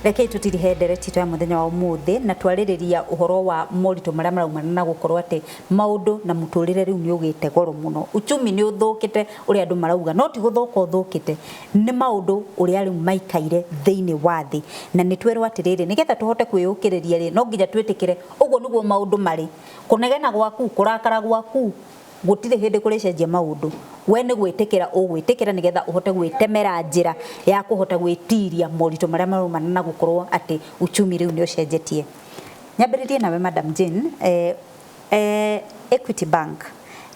Rekei tũtirihe ndereti itũ ya mũthenya wa ũmũthĩ na twarĩrĩria ũhoro wa moritũ marĩa maraumana na gũkorwo atĩ maũndũ na mũtũrĩre rĩu nĩ ũgĩte goro mũno. Uchumi nĩ ũthũkĩte ũrĩa andũ marauga, no ti gũthũka ũthũkĩte, nĩ maũndũ ũrĩa rĩu maikaire thĩinĩ wa thĩ. Na nĩ twerwo atĩrĩrĩ, nĩgetha tũhote kwĩyũkĩrĩria rĩ, no nginya twĩtĩkĩre ũguo nĩguo maũndũ marĩ. Kũnegena gwaku, kũrakara gwaku, gũtirĩ hĩndĩ kũrĩcenjia maũndũ. We nĩ gwĩtĩkĩra ũgwĩtĩkĩra nĩgetha ũhote gwĩtemera njĩra ya kũhota gwĩtiria moritũ marĩa maraumana na gũkorwo atĩ uchumi rĩu nĩ ũcenjetie. Nyambĩrĩrie nawe Madam Jane, eh, eh, Equity Bank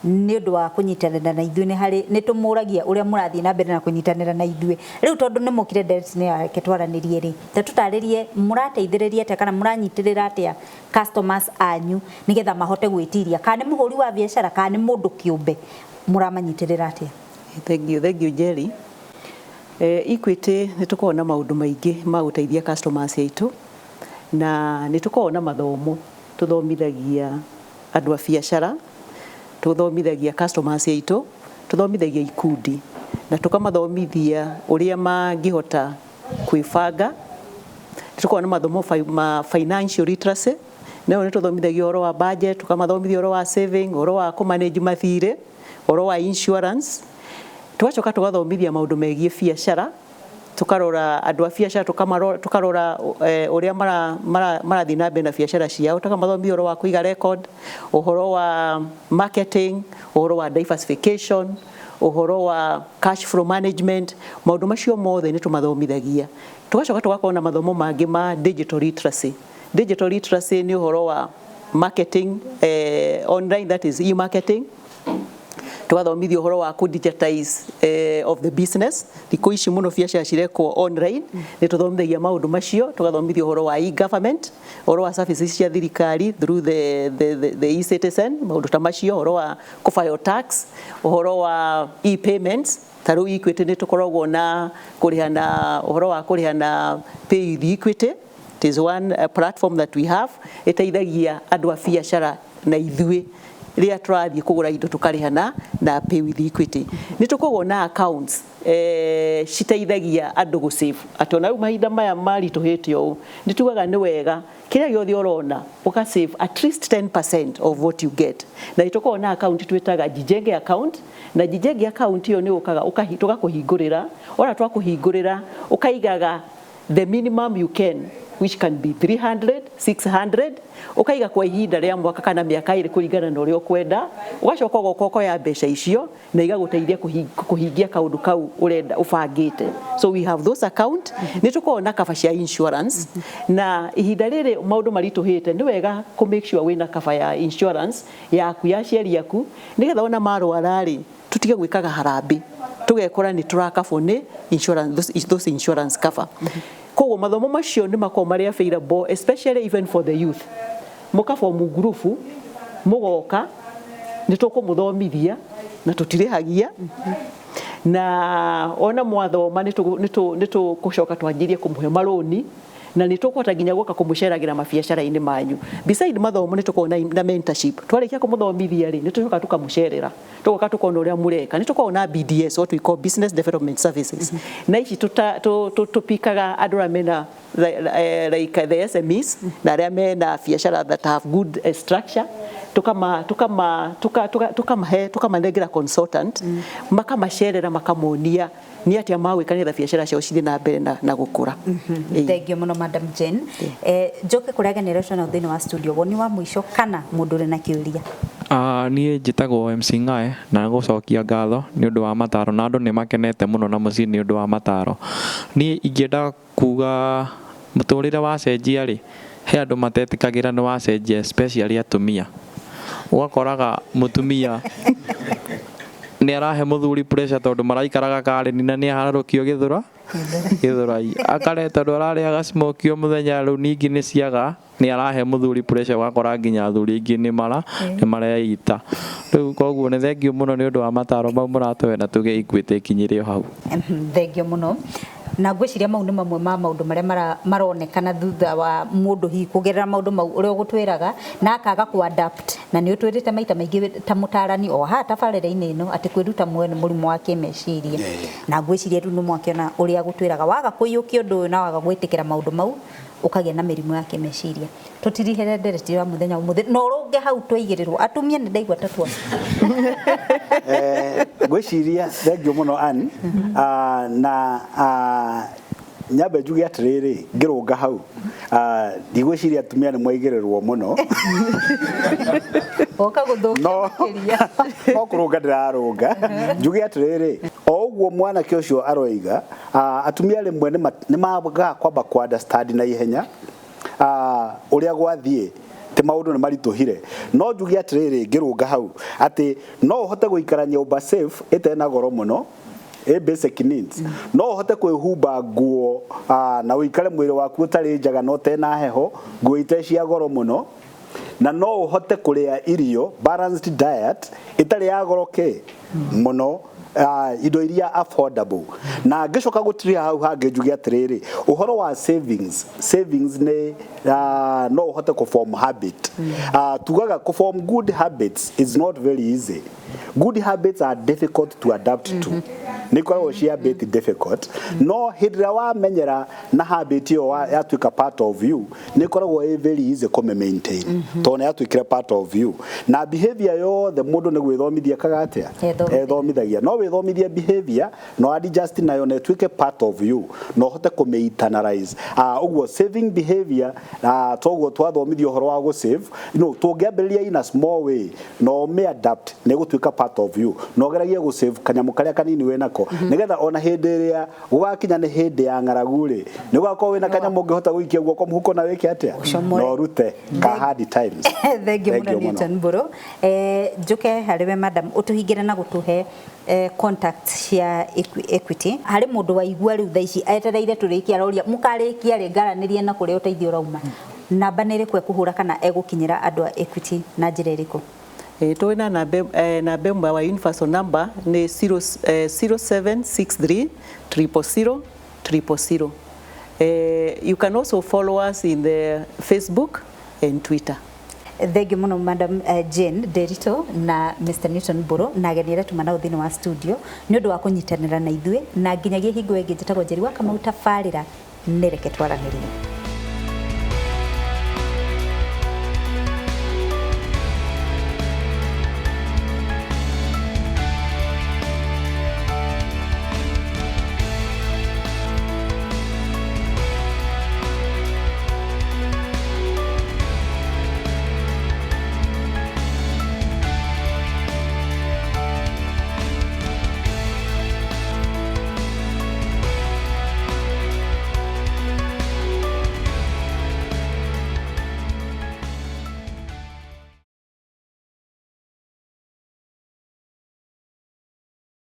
nĩ ũndũ wa kũnyitanĩra na ithuĩ nĩ harĩ nĩ tũmũragia ũrĩa mũrathiĩ na mbere na kũnyitanĩra na ithuĩ. Rĩu tondũ nĩ mũkire ndereti-inĩ ya Reke Twaranĩrie rĩ, ta tũtarĩrie mũrateithĩrĩria atĩa kana mũranyitĩrĩra atĩa customers anyu nĩgetha mahote gwĩtiria, kana nĩ mũhũri wa biacara kana nĩ mũndũ kĩũmbe, mũramanyitĩrĩra atĩa? Thank you, thank you, Jerry. Equity nĩ tũkoragwo na maũndũ maingĩ ma gũteithia customers aitũ, na nĩ tũkoragwo na mathomo tũthomithagia andũ a biacara, tũthomithagia customers aitũ, tũthomithagia ikundi na tũkamathomithia ũrĩa mangĩhota kwĩbanga. Nĩ tũkoragwo na mathomo ma financial literacy, nayo nĩ tũthomithagia ũhoro wa budget, tũkamathomithia ũhoro wa saving, ũhoro wa kũ manage mathirĩ, ũhoro wa insurance. Tũgacoka tũgathomithia maũndũ megiĩ biacara, tũkarora andũ a biacara, tũkarora ũrĩa marathiĩ na mbere na biacara ciao, tũkamathomithia ũhoro wa kũiga record, ũhoro wa marketing, ũhoro wa diversification, ũhoro wa cash flow management. Maũndũ macio mothe nĩ tũmathomithagia. Tũgacoka tũgakorwo na mathomo mangĩ ma digital literacy. Digital literacy nĩ ũhoro wa marketing online, that is e-marketing. Tũgathomithio ũhoro wa kũ digitize of the business. Thikũ ici mũno biacara cirekwo online, nĩ tũthomithagia maũndũ macio. Tũgathomithio ũhoro wa e-government, ũhoro wa services cia thirikari through the e-Citizen, maũndũ ta macio, ũhoro wa kũ file tax, ũhoro wa e-payments. Ta rĩu Equity nĩ tũkoragwo na kũrĩha na ũhoro wa kũrĩha na Pay with Equity. It is one platform that we have ĩteithagia andũ a biacara na ithuĩ rĩrĩa tũrathiĩ kũgũra indo tũkarĩha na Pay with Equity. Nĩ tũkoragwo na accounts citeithagia andũ gũ save, atĩ ona rĩu mahinda maya maritũhĩte ũũ, nĩ tugaga nĩ wega kĩrĩa gĩothe ũrona ũka save at least 10% of what you get. Na nĩ tũkoragwo na account twĩtaga Jijenge account, na Jijenge account ĩyo nĩ ũkaga tũgakũhingũrĩra. Ona twakũhingũrĩra, ũkaigaga the minimum you can, which can be 300, 600, ũkaiga kwa ihinda rĩa mwaka kana mĩaka 2 kũringana na ũrĩa ũkwenda. Ũgacoka ũgoka ũkoya mbeca icio na igagũteithia kũhingia kaũndũ kau ũrenda ũbangĩte. So we have those account. Nĩ tũkoragwo na cover cia insurance, na ihinda rĩrĩ maũndũ maritũhĩte, nĩ wega kũ make sure wĩna cover ya insurance yaku, ya aciari aku, nĩgetha ona marwara rĩ, tũtige gwĩkaga harambĩ tũgekora nĩ tũrakabwo nĩ insurance, those insurance cover. Koguo mathomo macio nĩ makoragwo marĩ available, especially even for the youth. Mũkabomu ngurubu, mũgoka, nĩ tũkũmũthomithia na tũtirĩhagia, na ona mwathoma nĩ tũgũcoka twanjĩrie kũmũhe marũni, na nĩ tũkũhota nginya gũka kũmũceragĩra mabiacara-inĩ manyu. Beside mathomo, nĩ tũkoragwo na mentorship. Twarĩkia kũmũthomithia rĩ, nĩ tũcokaga tũkamũcerera, tũgoka tũkona ũrĩa mũreka. Nĩ tũkoragwo na BDS, what we call business development services, na ici tũpikaga andũ arĩa mena like the SMEs na arĩa mena biacara that have good structure, tukama tukama tuka tuka tukamahe, tukamanengera consultant, makamacerera, makamonia nĩ atĩa magwĩka nĩgetha biacara ciao cithiĩ na mbere na gũkũra. Ĩĩ. Thank you mũno, Madam Jane. Njoke kũrĩa ageni arĩa nao thĩinĩ wa studio, woni wa mũico kana mũndũ ũrĩ na kĩũria. Niĩ njĩtagwo MC Ng'ae na gũcokia ngatho nĩ ũndũ wa mataro, na andũ nĩ makenete mũno na mũciĩ nĩ ũndũ wa mataro. Niĩ ingĩenda kuga mũtũrĩre wacenjia rĩ, he andũ matetĩkagĩra nĩ wacenjia, especially atumia. Ũgakoraga mũtumia nĩ arahe mũthuri pressure tondũ maraikaraga kareni na nĩ aharũkio gĩthũra gĩthũrai akare tondũ ararĩaga smoky o mũthenya. Rĩu ningĩ nĩ ciaga nĩ arahe mũthuri pressure, ũgakora nginya athuri aingĩ nĩ mareita rĩu. Koguo nĩ thank you mũno nĩ ũndũ wa mataro mau mũratũhe na tuge Equity ĩkinyĩre o hau. Thank you mũno. Na ngwĩciria mau nĩ mamwe ma maũndũ marĩa maronekana thutha wa mũndũ hihi kũgerera maũndũ mau ũrĩa ũgũtwĩraga na akaga kũ adapt. Na nĩ ũtwĩrĩte maita maingĩ ta mũtarani o haha tabarĩra-inĩ ĩno atĩ kwĩruta muoyo nĩ mũrimũ wa kĩmeciria. Na ngwĩciria rĩu nĩ mwakĩona ũrĩa gũtwĩraga waga kũiyũkia ũndũ ũyũ na waga gwĩtĩkĩra maũndũ mau ũkagĩa na mĩrimũ ya kĩmeciria. Tũtirihere ndereti ya mũthenya ũmũthĩ na ũrũnge hau twaigĩrĩrwo atumia nĩ ndaigua ta twa Ngwĩciria thengiũ mũno Ann. Na nyambe njuge atĩrĩrĩ, ngĩrũnga hau, ndigwĩciria atumia nĩ mwaigĩrĩrwo mũno. Oka gũthũkia no makĩria. No kũrũnga ndĩrarũnga, njuge atĩrĩrĩ, o ũguo mwanake ũcio aroiga, atumia rĩmwe nĩ magaga kwamba kũ understand na ihenya ũrĩa gwathiĩ ti maũndũ nĩ maritũhire. No njuge atĩrĩrĩ, ngĩrũnga hau, atĩ no ũhote gũikara nyũmba safe ĩtarĩ na goro mũno, ĩ basic needs, no ũhote kwĩhumba nguo na ũikare mwĩrĩ waku ũtarĩ njaga na ũtarĩ na heho, nguo itarĩ cia goro mũno, na no ũhote kũrĩa irio balanced diet ĩtarĩ ya goro kĩ mũno, indo iria affordable. Na ngĩcoka gũtiria hau hangĩ njuge atĩrĩrĩ, ũhoro wa savings, savings nĩ no ũhote kũ form habit. Tugaga kũ form good habits is not very easy. Good habits are difficult to adapt to, nĩ ikoragwo ci a bit difficult, no hĩndĩ ĩrĩa wamenyera na habit ĩyo yatuĩka part of you, nĩ ĩkoragwo ĩ very easy kũmĩ maintain, tondũ nĩ yatuĩkire part of you. Na behavior yothe mũndũ nĩ gwĩthomithia kaga atĩa? Ethomithia. Ethomithagia. No wĩthomithie behavior no adjust nayo na ĩtuĩke part of you na ũhote kũmĩ internalize. Ũguo saving behavior, toguo twathomithio ũhoro wa gũ save, no tũngĩambĩrĩria in a small way na ũmĩ adapt, nĩ gũtuĩka part of you, na ũgeragie gũ save kanyamũ karĩa kanini wĩnako, nĩgetha ona hĩndĩ ĩrĩa gũgakinya nĩ hĩndĩ ya ng'aragu rĩ, nĩ ũgakorwo wĩna kanyamũ ũngĩhota gũikia guoko mũhuko na wĩke atĩa? Ũcomore. Na ũrute ka hard times. Thengiũ mũno. Thengiũ mũno. Newton Mburu, njuke harĩ we madam, ũtũhingĩre na gũtũhe contact cia Equity harĩ mũndũ waigua rĩu thaa ici etereire tũrĩkie, aroria mũkarĩkia rĩ, ngaranĩrie na kũrĩa ũteithio ũrauma, namba nĩ ĩrĩkũ ekũhũra kana egũkinyĩra andũ a Equity na njĩra ĩrĩkũ? Tũrĩ na namba ĩmwe wa universal number nĩ 0, 0763 000 000. You can also follow us in the Facebook and Twitter. Thengiũ mũno, Madam Jane Derito na Mr Newton Mburu na ageni arĩa tuma nao thĩinĩ wa studio nĩ ũndũ wa kũnyitanĩra na ithuĩ, na nginyagia hingo ĩngĩ, njĩtagwo Njeri wa Kamau, tabarĩra nĩ Reke Twaranĩrie.